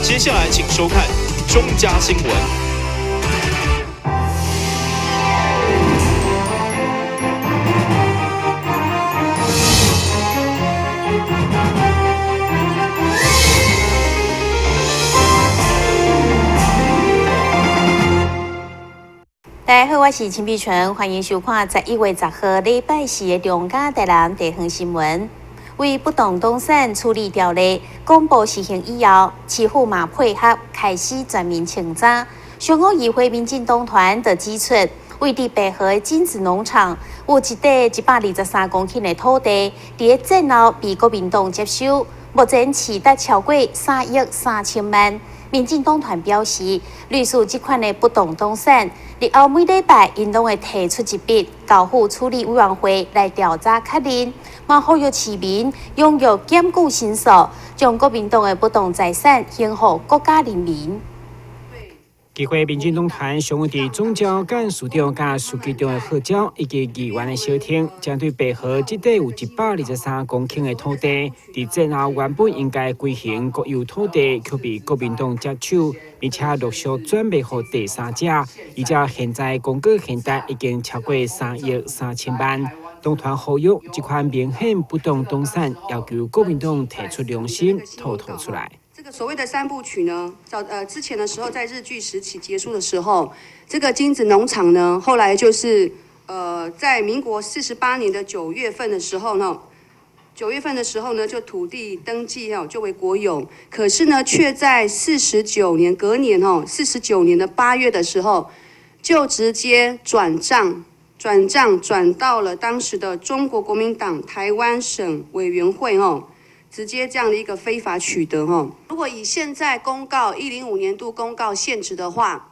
接下來請收看中嘉新聞。大家好，我是陳碧純，歡迎收看11月10號禮拜四的中嘉台南地方新聞。為不當動產處理條例公布施行以後，市府嘛配合開始全面清查。上午議會民進黨團就指出，位佇白河的金子農場有一塊123公頃的土地，佇咧戰後被國民黨接收，目前市值超過3億3千萬。民進黨團表示，類似這款的不當動產，日後每禮拜𪜶攏會提出一筆，交付處理委員會來調查確認。嘛呼籲市民踴躍檢舉申訴，將國民黨的不當財產還予國家人民。議會民進黨團上午佇總召幹事長佮書記長的號召以及議員的相挺，針對白河這塊有123公頃的土地，佇戰後原本應該歸還國有土地，卻被國民黨接手，並且陸續轉賣予第三者，依照現在公告現值已經超過3億3千萬。黨團呼籲這款明顯不當動產，要求國民黨提出良心，吐吐出來。這個所謂的三部曲呢，早之前的時候，在日據時期結束的時候，這個金子農場呢，後來就是在民國48年的九月份的時候呢，九月份的時候呢，就土地登記哦，就為國有，可是呢，卻在四十九年隔年哦，四十九年的8月的時候，就直接轉賬，轉賬轉到了當時的中國國民黨台灣省委員會哦。直接這樣的一個非法取得吼，如果以現在公告105年度公告現值的話，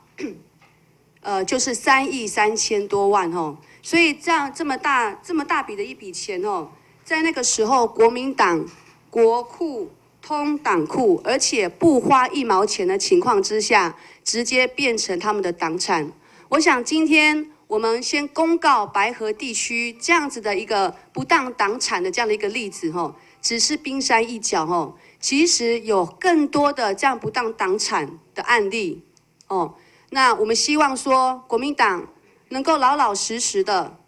就是3億3千多萬吼，所以這樣這麼大筆的一筆錢哦，在那個時候國民黨國庫通黨庫，而且不花一毛錢的情況之下，直接變成他們的黨產。我想今天我們先公告白河地區這樣子的一個不當黨產的這樣的一個例子吼。只是冰山一角哦，其實有更多的這樣不當黨產的案例哦。那我們希望說，國民黨能夠老老實實的，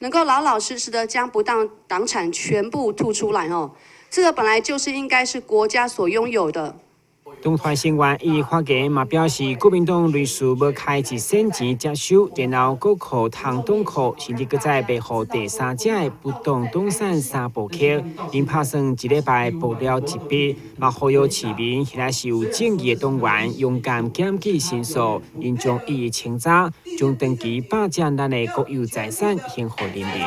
能夠老老實實的將不當黨產全部吐出來哦。這個本來就是應該是國家所擁有的。黨團成員伊發言嘛表示，國民黨類似無開一仙錢接收，然後國庫通黨庫，甚至閣再賣予第三者的不當動產三部曲，𪜶拍算一禮拜報了一筆，嘛呼籲市民彼若是有正義的黨員，勇敢檢舉申訴，𪜶將一一清查，將長期霸佔咱的國有財產還予人民。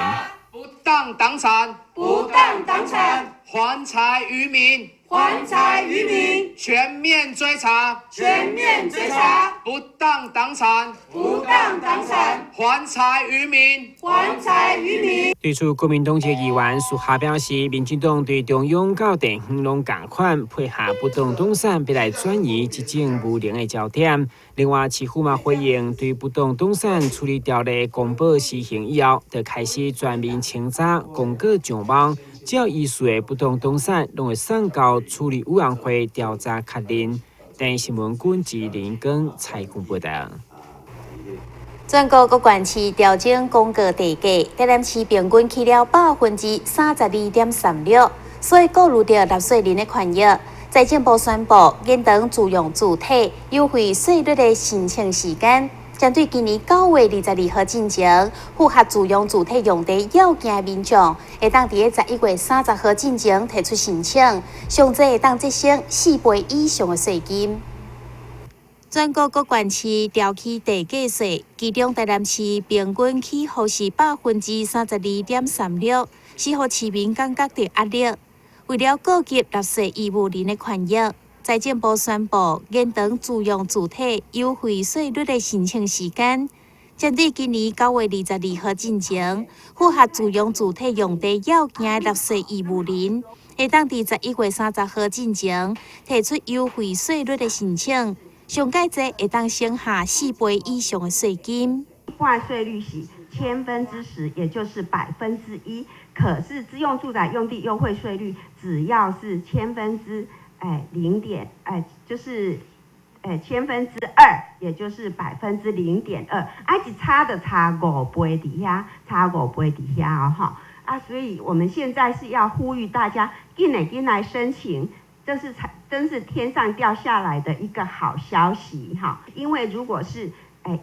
不當黨產，不當黨產，還財於民。還財於民，全面追查，全面追查，不當黨產，不當黨產，還財於民，還財於民。對此，國民黨籍議員蘇下表示，民進黨對中央到地方攏仝款，配合不當動產欲來轉移這種無能的焦點。另外，市府嘛回應，對不當動產處理條例公布施行以後，就開始全面清查公告上網。只要疑似的不當動產，攏會送交處理委員會調查確認。電視新聞軍志林根採訪報道。全國各縣市調整公告地價，台南市平均起了32.36%，所以顧慮著納稅人的權益。財政部宣布延長自用住宅優惠稅率的申請時間。針對今年9月22號進前符合自用住宅用地要件的民眾，會當佇咧11月30號進前提出申請，上濟會當節省4倍以上的稅金。全國各縣市調起地價稅，其中台南市平均起幅是32.36%，是予市民感覺著壓力。為了顧及納稅義務人的權益，財政部宣布延長自用住宅優惠稅率的申請時間，針對今年9月22號進前符合自用住宅用地要件的納稅義務人，會當佇11月30號進前提出優惠稅率的申請，上蓋濟會當省下4倍以上的稅金。一般稅率是10‰，也就是1%。可是自用住宅用地優惠稅率只要是哎零點哎，就是哎千分之二，也就是0.2%，啊一差就差五倍佇遐，差五倍佇遐哦吼。啊，所以我們現在是要呼籲大家，緊來緊來申請，這是才真是天上掉下來的一個好消息哈。因為如果是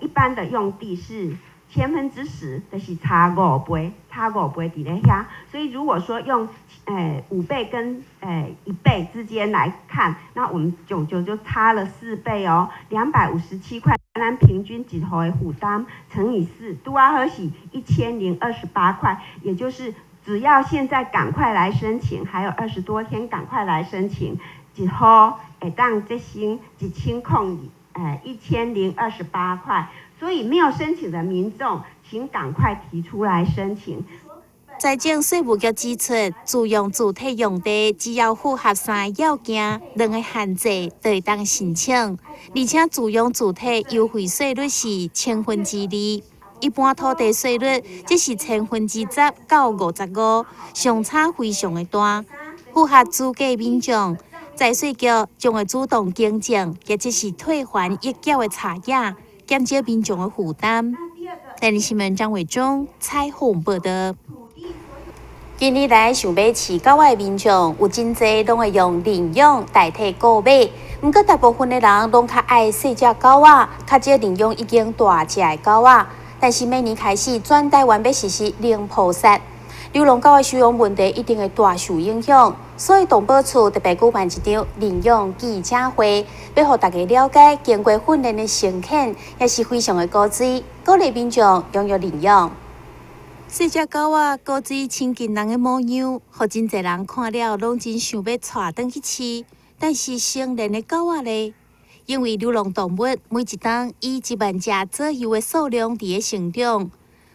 一般的用地是千分之十，就是差五倍，差五倍佇咧遐。所以如果說用5倍跟1倍之間來看，那我們就差了4倍哦，257塊，咱平均一戶的負擔乘以四，拄仔好是1028塊，也就是只要現在趕快來申請，還有20多天，趕快來申請，一戶會當節省一千空1028塊。所以沒有申請的民眾，請趕快提出來申請。財政稅務局指出，自用住宅用地只要符合三個要件、兩个限制，就會當申請。而且自用住宅優惠稅率是千分之二，一般土地稅率則是10%到55%，相差非常的大。符合資格民眾，財稅局將會主動更正，或者是退還已繳的差額，減少民眾的負擔。台視新聞張偉忠採訪報道。近年來，想欲飼狗仔的民眾有真濟攏會用認養代替購買。毋過，大部分的人攏較愛細隻狗仔，較少認養已經大隻的狗仔。但是明年開始，全台灣欲實施零撲殺，流浪狗的收容問題一定會大受影響。所以，動保處特別舉辦一場認養記者會，欲予大家了解經過訓練的成犬，也是非常的古錐，鼓勵民眾踴躍認養。細隻狗仔古錐親近人的模樣，予真濟人看了攏真想欲帶轉去飼。但是成年的狗仔咧，因為流浪動物每一冬以1萬隻左右的數量佇咧成長。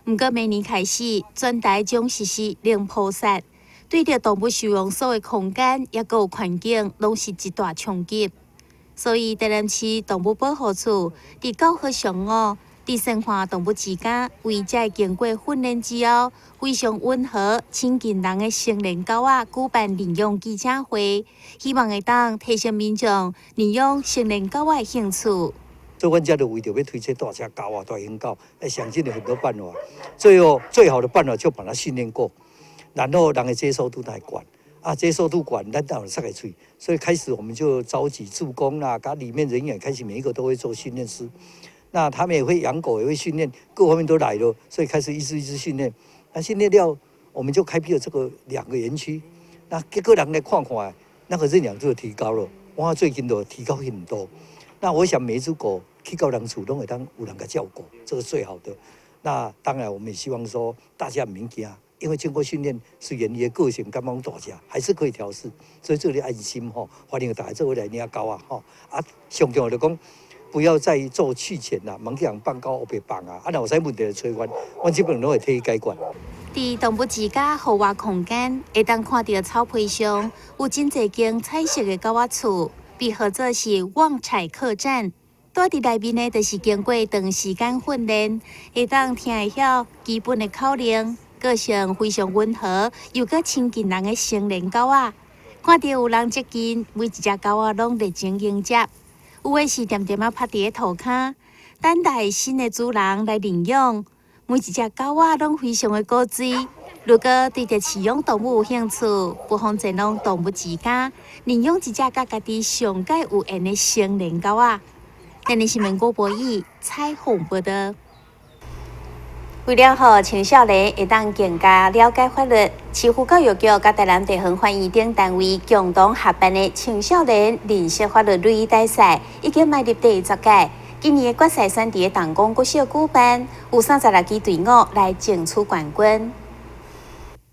毋過明年開始，全台將實施零撲殺，對著動物收容所的空間抑閣有環境，攏是一大衝擊。所以，台南市動物保護處佇9號上午，佇善化動物之家，為這經過訓練之後，非常溫和、親近人的成年狗仔舉辦認養記者會，希望會當提升民眾認養成年狗仔的興趣。所以阮遮就為著欲推這大隻狗啊、大型狗，想盡了很多辦法，最後最好的辦法就把它訓練過，然後人的接受度太懸，啊，接受度懸，咱當然撒個喙。所以開始我們就召集志工啦，佮裡面人員開始每一個都會做訓練師。那他們也會養狗，也會訓練，各方面都來了，所以開始一隻一隻訓練。那訓練了，我們就開闢了這個兩個園區。那結果人來看看，那個認養就提高了，哇，最近都提高很多。那我想每一隻狗去到人厝攏會當有人共照顧，這個最好的。那當然，我們也希望說大家毋免驚，因為經過訓練，雖然伊的個性感覺大隻，還是可以調適，所以這裡安心吼，歡迎大家做伙來領狗仔吼。啊，上重要就講，不要再做棄犬啦，莫去予人放狗烏白放啊！啊，若有啥問題就揣阮，阮這邊攏會替伊解決。佇動物之家戶外空間，會當看著草皮上有真濟間彩色的狗仔厝，被號做是旺彩客棧。蹛佇內面的，就是經過長時間訓練，會當聽會曉基本的口令，個性非常溫和，又閣親近人的成年狗仔。看著有人接近，每一隻狗仔攏熱情迎接。有的是恬恬仔趴佇咧塗跤，等待新的主人來認養。每一隻狗仔攏非常的古錐。如果對著飼養動物有興趣，不妨前往動物之家認養一隻佮家己上蓋有緣的成年狗仔。台視新聞郭博義採訪報道。為了予青少年會當更加了解法律，市府教育局佮台南地方法院等單位共同合辦的青少年認識法律擂台賽，已經邁入第10屆。今年的決賽選佇東光國小舉辦，有36支隊伍來爭取冠軍。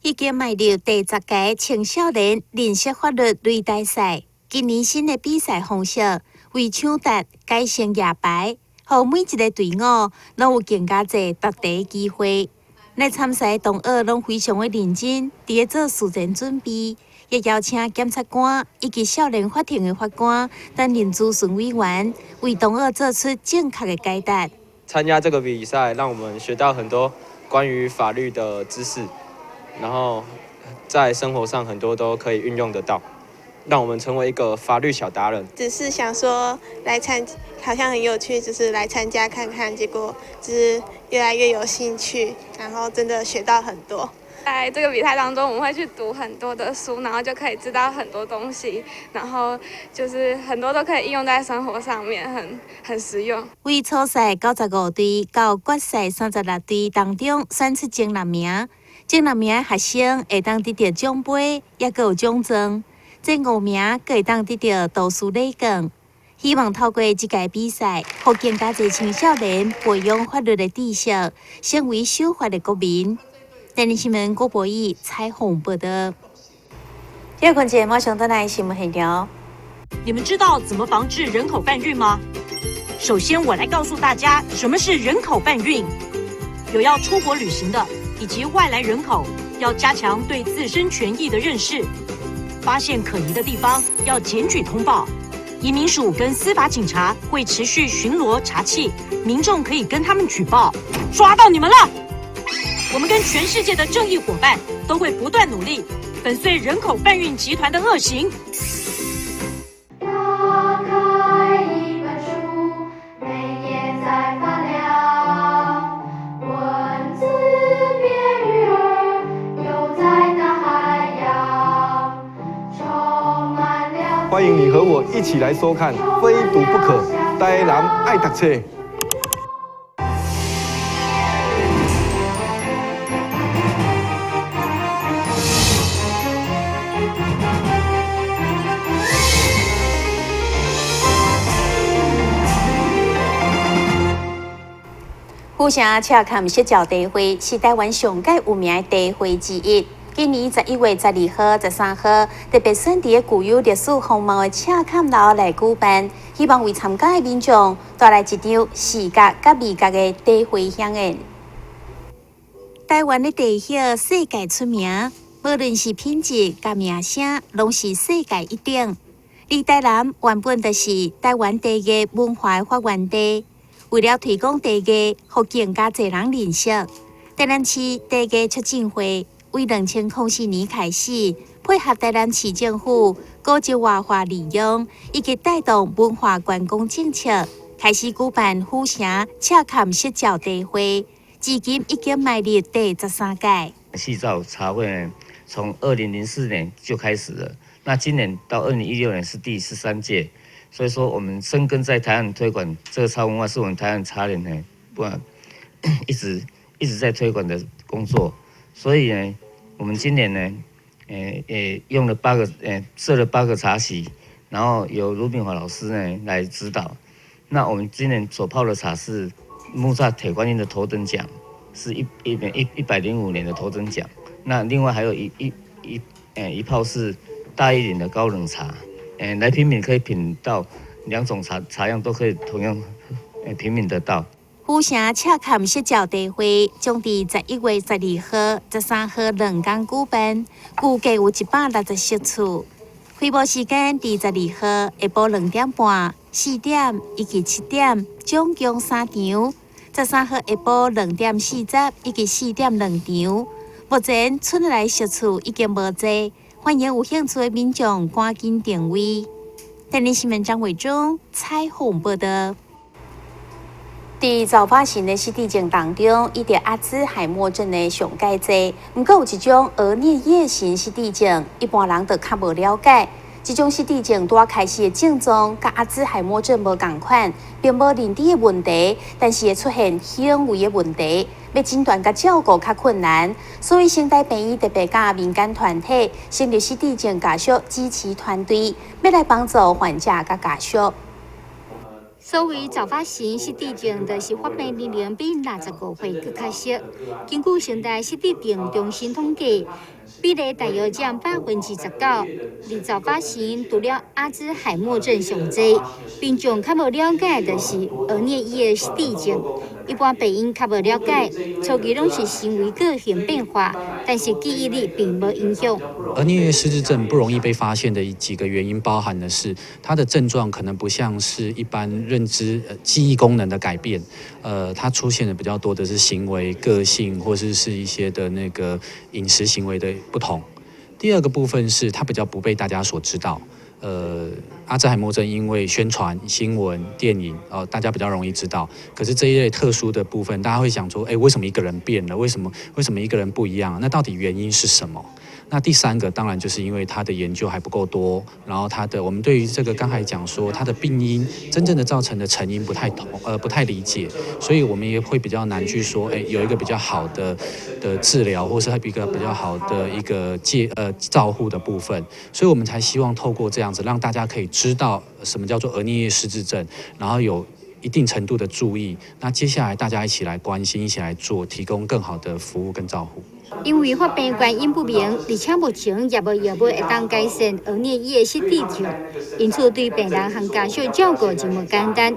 已經邁入第十屆青少年認識法律擂台賽，今年新的比賽方式為搶奪改成舉牌，予每一个隊伍攏有更加濟奪第機會。來參賽同學攏非常的認真，佇咧做事前準備，也邀請檢察官以及少年法庭的法官擔任諮詢委員，為同學做出正確的解答。參加這個比賽，讓我們學到很多關於法律的知識，然後在生活上很多都可以運用得到。讓我們成為一個法律小達人。只是想說來參，好像很有趣，就是來參加看看，結果就是越來越有興趣，然後真的學到很多。在這個比賽當中，我們會去讀很多的書，然後就可以知道很多東西，然後就是很多都可以應用在生活上面，很實用。為初賽95隊到決賽36隊當中選出前六名，前六名的學生會當得到獎盃，抑閣有獎狀；前五名閣會當得到圖書禮券。希望透過這屆比賽，予更加濟青少年培養法律的知識，成為守法的國民。台南新聞郭博義採訪報道。第二環節馬上轉來新聞現場。你們知道怎麼防治人口販運嗎？首先，我來告訴大家什麼是人口販運。有要出國旅行的以及外來人口，要加強對自身權益的認識。發現可疑的地方要檢舉通報。移民署跟司法警察會持續巡邏查緝，民眾可以跟他們舉報。抓到你們了！我們跟全世界的正義夥伴都會不斷努力，粉碎人口販運集團的惡行。打開一本書，每頁在發亮，文字變魚兒，游在大海洋，充滿了。歡迎你和我一起來收看《非讀不可》，台南愛讀冊。府城赤崁釋醮茶會是台灣上蓋有名的茶會之一。今年11月12號、13號，特別選佇個具有歷史風貌的赤崁樓來舉辦，希望為參加的民眾帶來一場視覺佮味覺的茶會饗宴。台灣的茶葉世界出名，無論是品質佮名聲，攏是世界一等。而台南原本就是台灣茶藝文化的發源地。為了推廣茶藝，予更加濟人認識，台南市茶藝促進會為2004年開始，配合台南市政府古蹟活化利用以及帶動文化觀光政策，開始舉辦府城赤崁釋醮茶會，至今已經邁入第13屆。夕照茶會呢，從2004年就開始了，那今年到2016年是第13屆。所以說，我們深耕在台灣推廣這個茶文化，是我們台灣茶人呢，不管一直一直在推廣的工作。所以呢，我們今年呢，用了八個，設了八個茶席，然後由盧炳華老師呢來指導。那我們今年所泡的茶是木柵鐵觀音的頭等獎，是105年的頭等獎。那另外還有一泡是大義嶺的高冷茶。來品茗可以品到兩種茶茶樣都可以同樣品茗得到。府城赤崁釋醮茶會將佇11月12號、13號兩天舉辦，估計有160席次。開幕時間佇12號下晡2點半、4點以及7點，總共三場。13號下晡2點40以及4點兩場。目前厝內席次已經無濟。歡迎有興趣的民眾趕緊訂位。台南新聞張偉忠採訪報道。佇早發型的失智症當中，伊著阿茲海默症的上蓋濟。毋過有一種額顳葉型失智症，一般人就較無了解。這種失智症拄仔開始的症狀，佮阿茲海默症無仝款，並無認知的問題，但是會出現行為的問題，欲診斷佮照顧較困難。所以，成大病院特別佮民間團體成立失智症家屬支持團隊，欲來幫助患者佮家屬。所謂早發型失智症，就是發病年齡比65歲閣較少。根據成大失智症中心統計，比例大約佔19%。而早發型除了阿茲海默症上濟，民眾較無了解的就是額顳葉失智症。一般病因較無了解，初期攏是行為個性變化，但是記憶力並無影響。額顳葉失智症不容易被發現的幾個原因，包含的是它的症狀可能不像是一般認知、記憶功能的改變，它出現的比較多的是行為、個性，或者是一些的那個飲食行為的不同。第二個部分是它比較不被大家所知道。阿茲海默症因為宣傳、新聞、電影，大家比較容易知道。可是這一類特殊的部分，大家會想說，欸，為什麼一個人變了？為什麼一個人不一樣？那到底原因是什麼？那第三個當然就是因為他的研究還不夠多，然後他的我們對於這個剛才講說他的病因真正的造成的成因不太同，不太理解，所以我們也會比較難去說，欸，有一個比較好的治療，或是一個比較好的一個照護的部分，所以我們才希望透過這樣子讓大家可以知道什麼叫做額顳葉失智症，然後有一定程度的注意，那接下來大家一起來關心，一起來做，提供更好的服務跟照護。因為發病原因不明，而且目前也無藥物會當改善額顳葉失智症，因此對病人和家屬照顧真無簡單。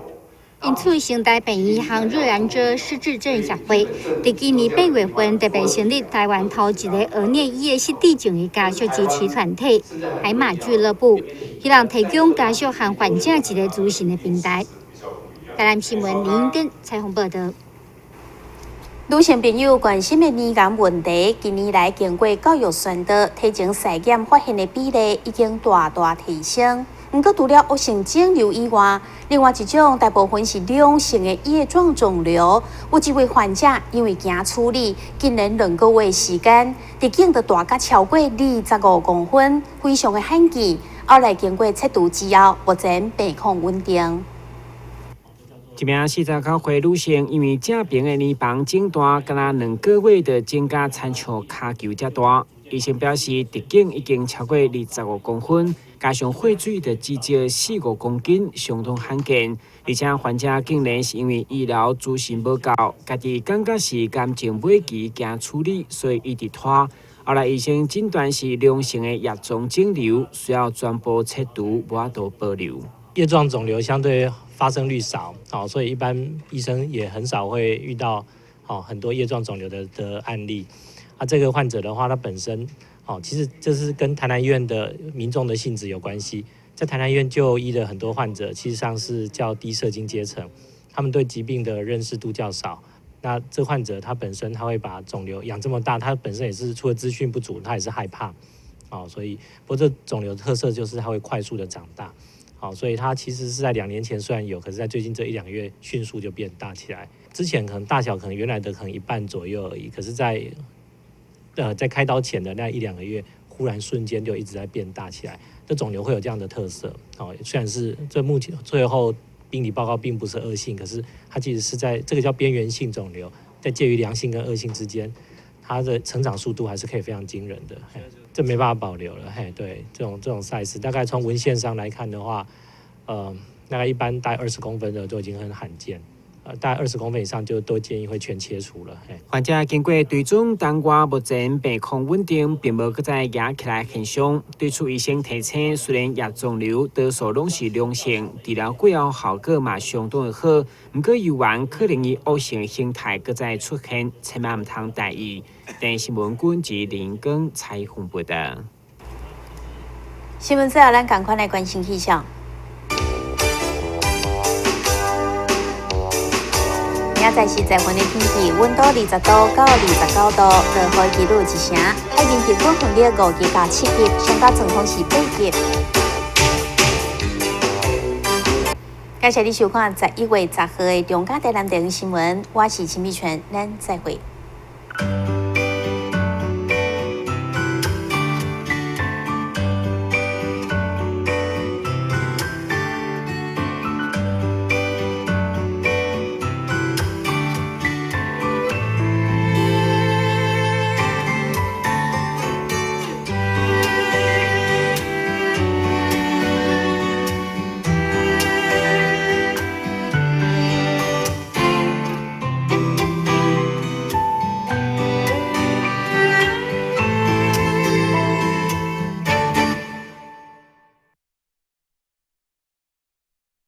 因此，成大病院和熱蘭遮失智症協會佇今年8月份特別成立台灣頭一個額顳葉失智症的家屬支持團體——海馬俱樂部，希望提供家屬和患者一個諮詢的平台。台南新聞林英根採訪報道。女性朋友關心的乳癌問題，近年來經過教育宣導，提前篩檢發現的比例已經大大提升。毋過，除了惡性腫瘤以外，另外一種大部分是良性的葉狀腫瘤。有一位患者因為驚處理，竟然2個月時間，直徑就大甲超過25公分，非常的罕見。後來經過切除之後，目前病況穩定。一名49歲女性，因為正爿的乳房腫大，敢若2個月就增加親像跤球遮大。醫生表示，直徑已經超過25公分，加上血水就至少四五公斤，相當罕見。而且患者竟然是因為醫療資訊無夠，家己感覺是癌症尾期驚處理，所以一直拖。後來醫生診斷是良性的葉狀腫瘤，需要全部切除，無法度保留。葉狀腫瘤相對發生率少，所以一般醫生也很少會遇到，很多葉狀腫瘤的案例。啊，這個患者的話，他本身，其實這是跟台南醫院的民眾的性質有關係。在台南醫院就醫的很多患者，其實上是較低社經階層，他們對疾病的認識度較少。那這患者他本身他會把腫瘤養這麼大，他本身也是除了資訊不足，他也是害怕，所以不過這腫瘤的特色就是它會快速的長大。好，所以它其實是在2年前雖然有，可是在最近這一兩個月迅速就變大起來。之前可能大小可能原來的可能一半左右而已，可是在開刀前的那一兩個月，忽然瞬間就一直在變大起來。這腫瘤會有這樣的特色。哦，雖然是這目前最後病理報告並不是惡性，可是它其實是在這個叫邊緣性腫瘤，在介於良性跟惡性之間，它的成長速度還是可以非常驚人的。這沒辦法保留了，嘿，對，這種 size，大概從文獻上來看的話，大概一般大概20公分的都已經很罕見，大概20公分以上就都建議會全切除了。嘿，患者經過追蹤當月，目前病況穩定，並無閣再壓起來現象。對此醫生提醒，雖然葉狀瘤多數攏是良性，治療過後效果嘛相當的好，毋過猶原可能以惡性形態閣再出現，千萬毋通大意。電視新聞君及林根採訪報道。新聞最後，咱仝款來關心氣象。明仔載是10月份的天氣，溫度20度到29度，落雨幾率1成。海面平均風力5級到7級，上大陣風是8級。感謝你收看11月10號的中嘉台南電視新聞，我是陳美泉，咱再會。